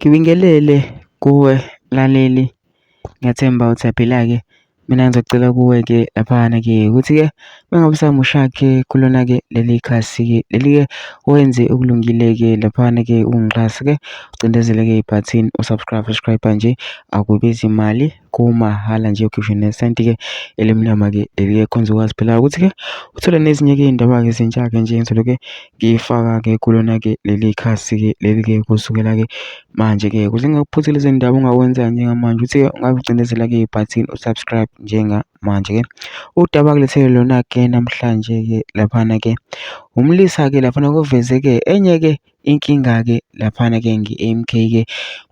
Ngibingelele kuwe mlaleli, ngiyathemba ukuthi uyaphila-ke. Mina ngizocela kuwe-ke laphayana-ke ukuthi-ke uma ngabe usamusha-ke kulona-ke leli khasi-ke leli-ke wenze okulungile-ke laphayana-ke ungixhase-ke ucindezele-ke ibhathini u-subscribe, subscribe nje akubizi mali kumahhala nje ukhishwe nesenti-ke elimnyama-ke leli-ke khona uzokwazi phela ukuthi-ke uthole nezinye-ke iy'ndaba-ke ezintsha-ke nje ngizoloke ngiyifaka-ke kulona-ke leli khasi-ke leli-ke kusukela-ke manje-ke ukuze ngingakuphutheli izindaba ongakwenza njengamanje ukuthi-ke ungabe ucindezela-ke ibhathini u-subscribe njengamanje-ke. Udaba kulethele lona-ke namhlanje-ke laphana-ke umlisa-ke laphana kuveze-ke enye-ke inkinga-ke laphana-ke nge-M_K-ke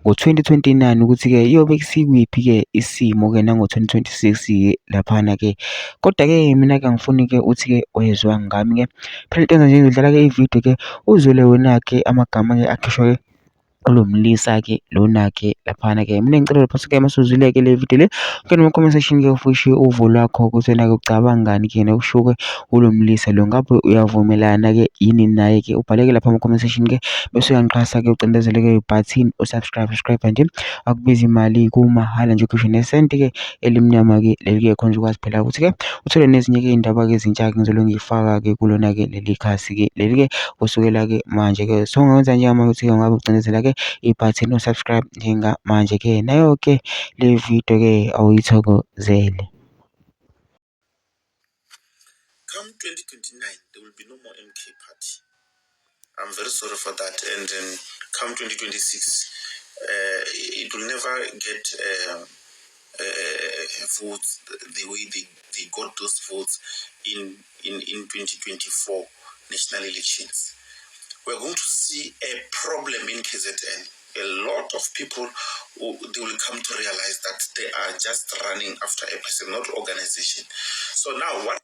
ngo-2029 ukuthi-ke iyobe isikwiphi-ke isimo-ke nango-2026-ke laphana-ke. Kodwa-ke mina-ke angifuni-ke uthi-ke wezwa ngami-ke. Phela into nje ngidlala-ke ividiyo-ke uzwele wena-ke amagama-ke akhishwa-ke kulo mlisa-ke lona-ke laphana-ke. Mina ngicela lapha-ke uma usuzwile-ke le video le, ungene kuma-comment section-ke ufike ushiye uvo lwakho ukuthi wena-ke ucabangani-ke nokushiwo-ke kulo mlisa lo. Ngabe uyavumelana-ke yini naye-ke? Ubhale-ke lapha kuma-comment section-ke bese uyangixhasa-ke ucindezele-ke ibhathini u-subscribe, subscribe nje akubizi imali kumahhala nje ukhishwe nesenti-ke elimnyama-ke leli-ke khona uzokwazi phela ukuthi-ke uthole nezinye-ke iy'ndaba-ke ezintsha-ke ngizoloku ngiyifaka-ke kulona-ke leli khasi-ke leli-ke kusukela-ke manje-ke. So ungawenza njengamanje ukuthi-ke ungabe ucindezela-ke ibhathini u-subscribe njengamanje-ke nayo-ke le video-ke awuyithokozele. Come 2029, there will be no more MK party. I'm very sorry for that. And then come 2026, it will never get votes the way they got those votes in 2024 national elections. We're going to see a problem in KZN. A lot of people, they will come to realize that they are just running after a person, not organization. So now what